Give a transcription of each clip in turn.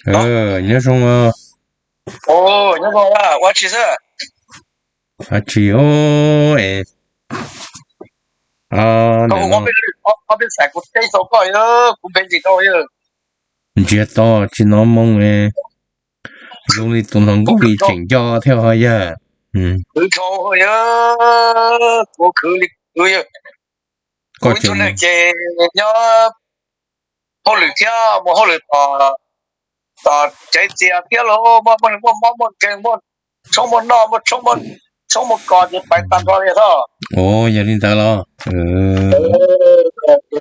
Nyob zoo. Ua tsis xwb. Tsis, es, kuv teb tau koj, kuv npe ntsis rau. Ntsiag to tsis hnov moo, zoo li tus hluas nkauj li tseem nco thiab ho yog. Khwv dhau, kuv khwv li khwv. Koj ib tug neeg ces nyob hauj lwm thiab mus hauj lwm tom, tom tsev txias thiab los muaj, muaj mob muaj nkeeg, muaj tshoob muaj noj, muaj tshoob muaj kos ces pais tag nrho li thiab. Yog li ntawd los,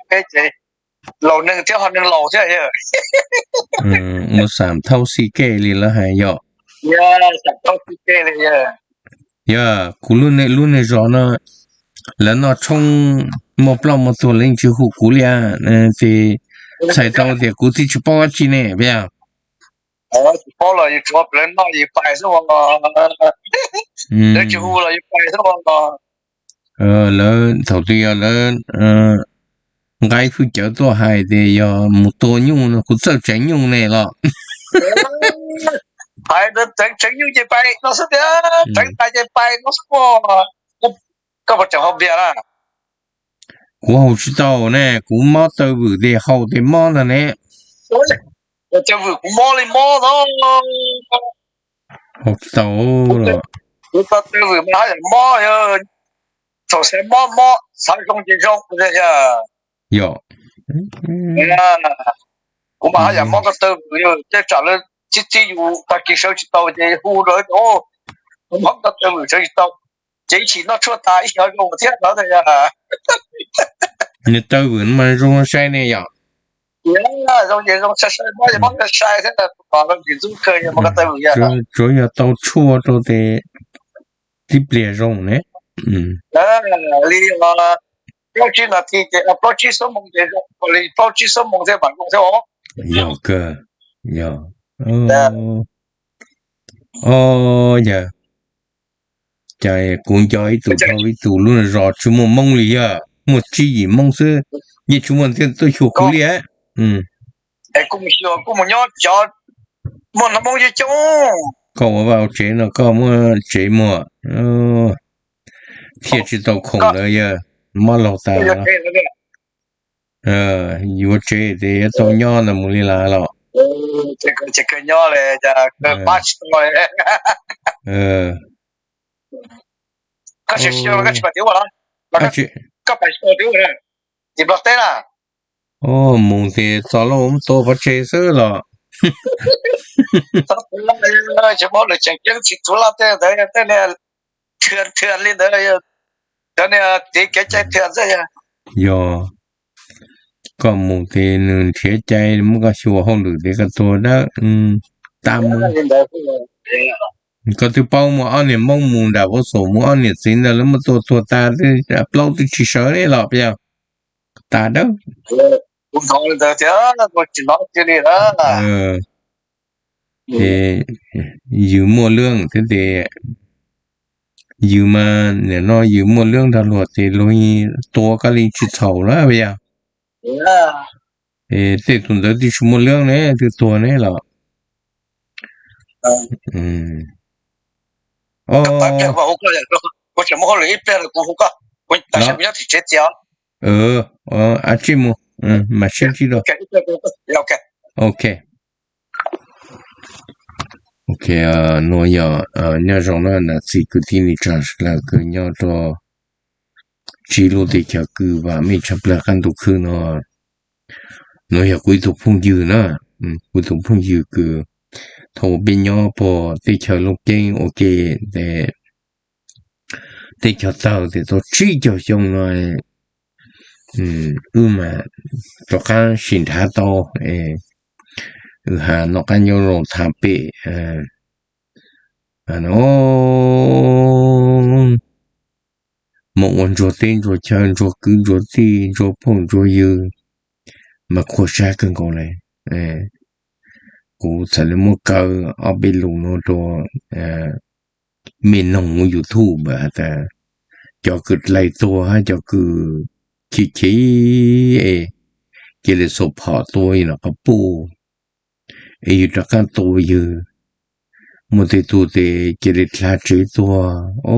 peb ces laus neeg thiab ho neeg laus thiab. Mus xam thauj xi kej li lawv hais yom. Yog kuv lub neej, lub neej zos no lawv noj tshoob muaj ploj muaj tuag lawv yeej tsis hu kuv li, ces txhais tau tias kuv twb tsis paub dab tsi ne, puas yog? Tsis paub los yus tsuav plawv noj yus pais xwb os. Lawv tsis hu los yus pais xwb os. Lawv thaum twg yog lawv nqa ib hwj cawv tuaj hais tias yog mus tua nyuj no kuv txawj tseev nyuj ne los. Hais tseev, tseev nyuj ces pais no xwb tiag, tseev pais ces pais no xwb os. Koj puas tseem haus npias na? Kuv haus tsis tau ne, kuv mob taw vwm tes haus tes mob ntag ne. Taw vwm kuv mob li mob no. Haus tsis tau. Kuv taw vwm mas haj yam mob, thaum xav mob mob, xav zoo ces zoo. Yog, kuv mas haj yam mob koj taw vwm, tej tsam lawv txib txib yus tag kis sawv tsis tau ces hu rau, mob koj taw vwm sawv tsis tau, ces ib chim noj tshuaj tas ib chim zoo thiab no. Nws taw vwm mas zoo sai ne yom. Zoo ces zoo sai sai, mob ces mob sai thiab, tus tom ntxub kawg, mob koj taw vwm. Tsuav yog tau tshuaj rau tes tib pliag zoo ne. Li plaub tsib nas this ces, plaub tsib xuab moos ces zoo, li plaub tsib xuab moos thiab mam zoo thiab os. Yog kawg, yog. Yog, cas kuv nco ib tug dhau ib tug lub zos tsis muaj Hmoob li, yog muaj tsib yim Hmoob xwb, yeej tsis muaj ntawd tuaj xyuas kuv li. Es kuv mus xyuas, kuv mus nyob cov muaj Hmoob coob coob. Koj ua vaj ua tsev no koj muaj tsev muag thiaj tsis tau khoom lawm, yog mob laug tas. Yuav tsev ces yuav tau nyob ntawd mus li lawm los. Koj tsis pais tim ub los? Koj pais tim ub, tim Nplog teb na? Mus ces txog lawm muab tua pov tseg xwb los. Tsis paub lwm tseem ceeb tsis txhua laj tej ntawd tej niag nrhiav nrhiav li ntawd, cov niag txiv kev cai nrhiav xwb. Yog koj mus ces nws nrhiav cai muab koj xyuas hauj lwm ces koj tuag dawb tas mus. Koj twb paub muaj ob niag Hmoob mus nram Vab Xos, muaj ob niam txiv ntawd lawv muab tua tuag tas, plaub twb tsis sawv li los puas yog? Tas dawb. Ces yus muaj lwj thiab ces yus mas nim no yus muaj lwj nrog luag ces luag tua koj li tsis txhaum lawm puas yog? Tej tus ntawd twb tsis muaj lwj ne twb tuag ne los. Ab tsi mus, mas sib ntsib dua. Ok. Ok, nuav yog nyob zoo na nam txiv kwv tij neej tsa sawv daws kws nyob rua tsi lub teb chaws kws vam meej tshaj plawg qab ntuj khwb no. Nuav yog kuv ib tug phooj ywg na, kuv ib tug phooj ywg kws thaum peb nyob puag teb chaws Looj Ceeb ua ke, teb chaws tawg tes tau tsib caug xyoo no, wb mas rov qab sim nrhav tau, wb has noj qab nyob zoo tham pem, moog ua ntsuag teb ntsuag chaw ntsuag kwv ntsuag tij ntsuag phooj ntsuag ywg mas qhuas sab kawg nkaus le. Kuv txhad le muab kaw ob peb lus nuav rua mej noog huv YouTube has tas cov kws dlai tuag hab cov kws chim chim es cia le xuas phom tua los qhov puj, es yus rov qab tua yus. Muaj tej tug ces cia li dlav tsev tuag, o,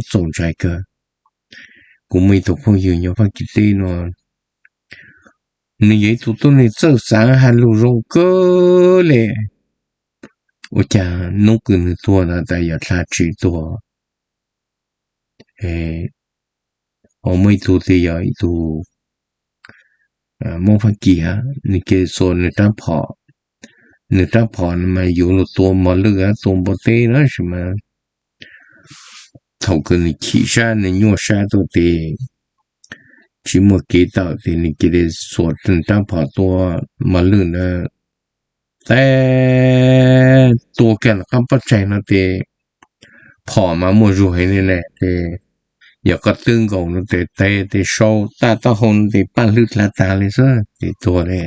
txaus ntshai kawg. Kuv muaj ib tug phooj ywg nyob Fab Kis teb no, nws yog ib tug tuab neeg txawj xav hais lus zoo kawg li. Ua cas hnub kws nws tuag no tas yog dlav tsev tuag. Ho muaj ib tug twg yog ib tug Hmoob Fab Kis, nws cia li xuas nws rab phom, nws rab phom no mas yuav luag tua mos lwj, tua npua teb na sis mas thaum kws nws chim sab nws nyuaj sab tuaj tes tsis muaj kev tawm tes nws cia li xuas nws rab phom tua mos lwj ntawd, tes tua kiag ntawm qab pob tsaig no tes phom mas muaj zug heev li ne tes yog koj twb nkaus no tes tes tes sau tag taub hau no tes paj hlwb dlav tag li xwb ces tuag li.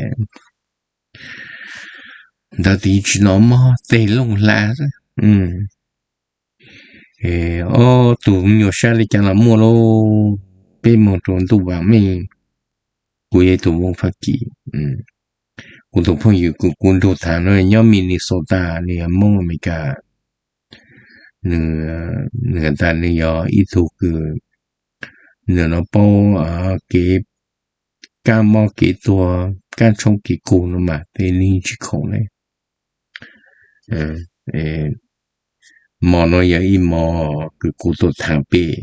Ntawd tes tsis hnov mob, tes looj hla xwb. Ob tug me nyuam sab li cas los muaj lauj. Peb moog rau ntuj vaam meej, kuv yog ib tug Hmoob Fab Kis, kuv tus phooj ywg kws kuv nrug thaam no nyob Minnesota, nws yog Hmoob Amelikas, nws has tas nws yog ib tug kws nws no paub kev kaj mob kev tuag, kaj tshoob kev kug no mas tes nws tsis khoom ne. Mos no yog ib mos kws kuv tuaj thaam pem,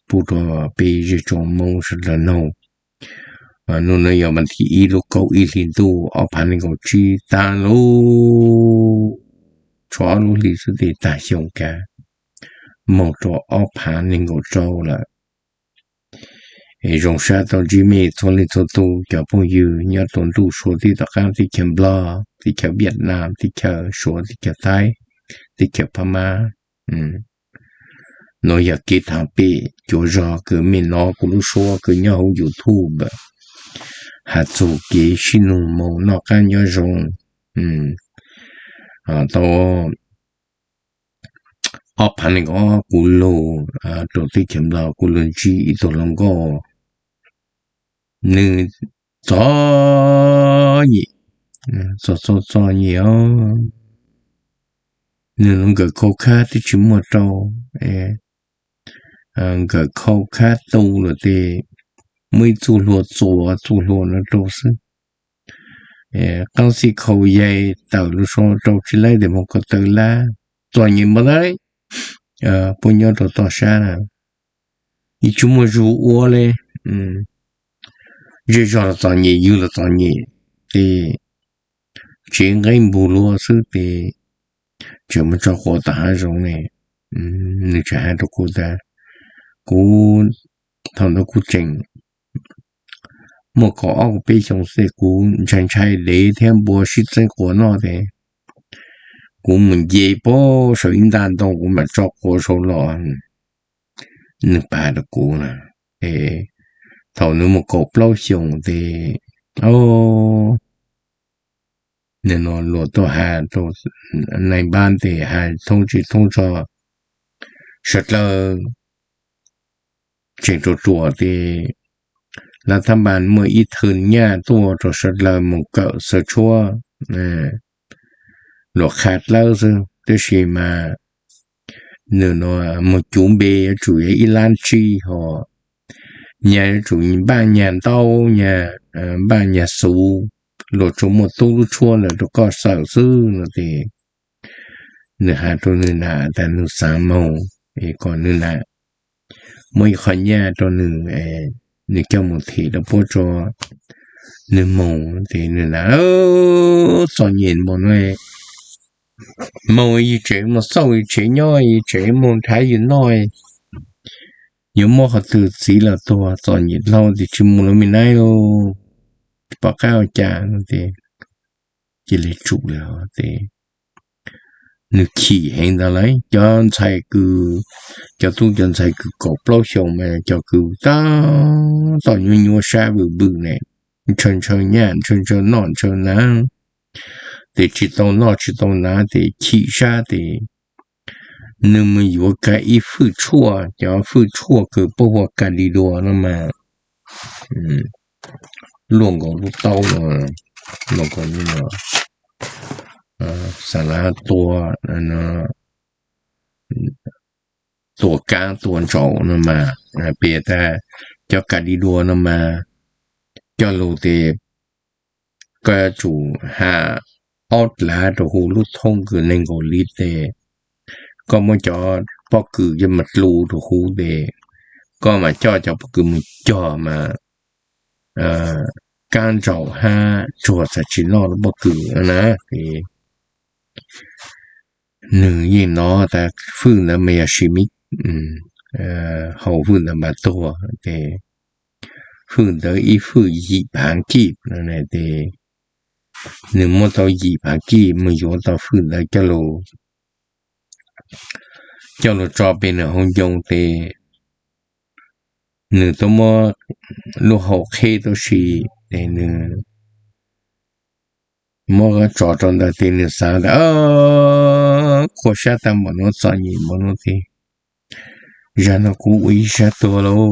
pub rau peb zej tsoom Hmoob sawv daws noog. Nub no yog vas thib ib lub kaum ib hli ntuj ob phav nees nkaum tsib, taag lub tshuav ob lub hli xwb tes taag xyoo kag, moog rau ob phav nees nkaum rau lawm. Es zoo sab tau ntsib mej txhua leej txhua tug cov phooj ywg nyob rau ntuj suav teb tom qaab, teb chaws Nplog, teb chaws Vietnam, teb chaws Suav, teb chaws Thaib, teb chaws Phab Mab. Nuav yog kev thaam pem cuav zog kws mej nov kuv lub suab kws nyob hauv YouTube has txug kev sib nug moog noj qaab nyob zoo. Tau ob phav nees nkaum ob kuv lug rau teb chaws Nplog, kuv lug ntsib ib tug hluas nkauj, nwg txom nyem, txom txom txom nyem os. Nwg lug nkawm khau khab twb tsis muaj rau, nkawm khau khab tu lawm tes muaj ib txuj hlua txuas txuj hlua nuav rau xwb. Qaab xij khau yaig tawm lug sau rau tsis laib tes moog ko taw lab, txom nyem npaum ntawd, puab nyob rau toj sab na, yeej tsis muaj zug ua le. Zej zog los txom nyem, yug los txom nyem, tes tsev nqeeb npug luag xwb tes tseem muab tso quas tom hav zoov ne. Nwg tseem has rau kuv tas, kuv, thaum ntawd kuv tseem muaj kaum ob kaum peb xyoo xwb, kuv ntshai ntshai dev thiab npua sib txeeb quas noj tes kuv mus nce puag saum ib ntaj ntoo kuv mam tso quas sau los. Nwg pab rau kuv na, es thaum nwg muaj kaum plaub xyoos tes, nwg no luag tuaj has rau nai npab tes has thoob tsis thoob txog sawv dlawg tseem ruam ruam tes lav thab npas muaj ib thwm nyaj tuaj rau sawv dlawg mus kawm xaws tshuab, luag qha dlawb xwb, tab sis mas nws no mus cuv npe yuav tsum yog ib lab tsib ho, nyag yuav tsum npaj nyag ntaub nyag, npaj nyag xuv, luag tsuas muaj tub lub tshuab ntawd rau koj xaws xwb no tes nws has rau nws nam tas nws xaav moog, es kom nws nam muab ib qho nyaj rau nws, nws coj mus them rau puab tso, nws moog tes nws nam, txom nyem npaum no, moog yug tsev mus xauj yug tsev nyob, yug tsev mus nrhav yug noj, yuav muab qhov twg txiv los tuag, txom nyem dlhau tes tsis mus lawm me naib, tsis pom qab ua cas no tes cia li tsum li os tes nws chim heev ntawd lauj. Cov ntxhais kws, cov tub cov ntxhais kws kaum plaub xyoos mas cov kws tab tom nyuaj nyuaj sab vwm vwm ne, ntshaw ntshaw nyaj ntshaw ntshaw noj ntshaw hnav, tes tsis tau noj tsis tau hnav tes chim sab tes nws mus yuav kag ib fwj tshuaj, cov fwj tshuaj kws puab hu ua kas lis duas no mas luaj nkaus lub taub no, luaj nkaus li no, xav tua, tua kab tua ntsaum no mas, piv tag cov kas di dua no mas coj lug tes koj yuav tsum has ob dlav rau huv lub thoob kws neeg nkaus li tes koj muab cov pob kws coj mus dlu rau huv tes koj mas coj cov pob kws mus cog mas kab ntsaum hab tsuag txhaj tsis noj lub pob kws na. Ces nws yeej nov tas fwj ntawd mas yog sim mib, hau fwj ntawd mas tuag ces fwj ntawd ib fwj yim phav kij no tes nws muab tau yim phav kij mus yuav tau fwj ntawd coj lug, coj lug tso pem nws hauv ncoo tes nws tub muab lub hau qheb tub si tes nws muab tso rau ntawd tes nws xav tas, khuv sab tag npaum nuav, txom nyem npaum nuav tes zag no kuv ua ib sab tuag lauj,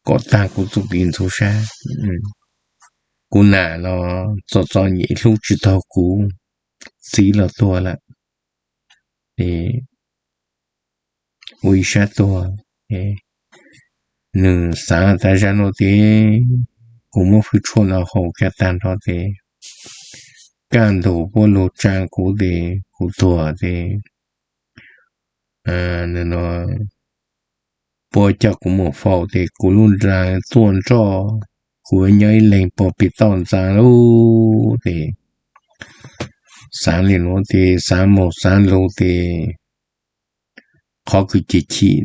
kom tag kuv txuj kev ntxhov sab, kuv nam los txom txom nyem hlub tsis tau kuv, txiv los tuag lawm, ua ib sab tuag. Nws xav tas zag nuav tes kuv muab fwj tshuaj no hau kiag tag nrho tes kaj ntug puab lug tsaa kuv tes kuv tuag tes puab coj kuv mus faus tes kuv lub nra tuaj nroj, kuv nyob ib leeg pog pem toj ntxaa lawm tes xav li nuav tes xav mus xav lug tes qhov kws ces chim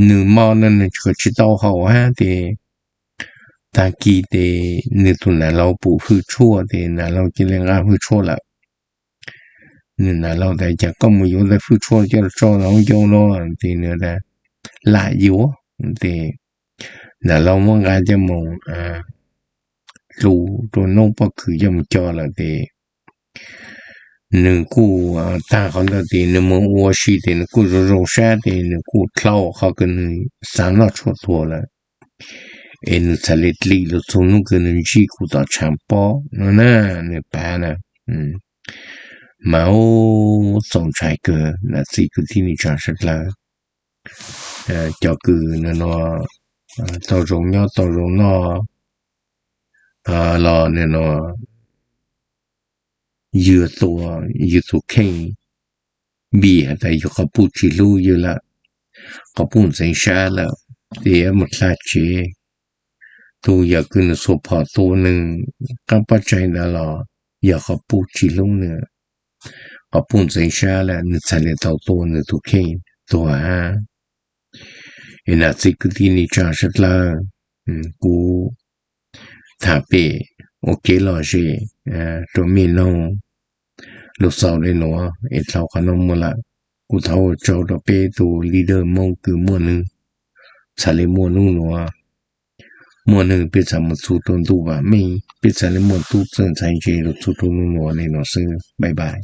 nws mob no nws tsis tau haus hab tes tag kis tes nws tus nam laug pum fwj tshuaj tes nam laug cia li nqa fwj tshuaj lawm. Nws nam laug tas cas koj mus yuav ntawm fwj tshuaj coj tso hauv ncoo no tes nws tas lam yuav tes nam laug muab nqa coj mus dlu rua noob pob kws coj mus cog lawm tes nws kuj tag qhov ntawd tes nws mus ua si tes nws kuj zoo zoo sab tes nws kuj dlau qhov kws nws xav noj tshuaj tuag lawm. Es nws txhad le dlim lug txug hnub kws nws ntsib kuv tom tshaav pob no na, nws pav na. Mas ub, txaus ntshai kawg nam txiv kwv tij neej tsaa sawv dlawg. Cov kws nws no tau zoo nyob tau zoo noj los nws no yug tua yug tus kheej vim has tas yug quas puj tsis hlub yug lawm, quas puj ntxeev sab lawm, tes mus dlha tsev. Tus yog kws nws xuas phom tua nws qaab pob tsaig ntawd los yog quas puj tsis hlub nws, quas puj ntxeev sab lawm nws txhad le tau tua nws tus kheej tuag hab. Es nam txiv kwv tij neej tsaa sawv dlawg, kuv tham pem ua kev lom zem rua mej noog lug xaus le nuav es dlhau qhov nuav muaj lawm. Kuv thov ua tsaug rua peb tug leader Moob kws muaj nwg txhad le muaj nub nuav, muaj nwg peb txhad mus txug rua ntuj vam meej, peb txhad le muaj tub txawj ntxhais ntse lug txug rua nub nuav le nuav xwb. Bye bye.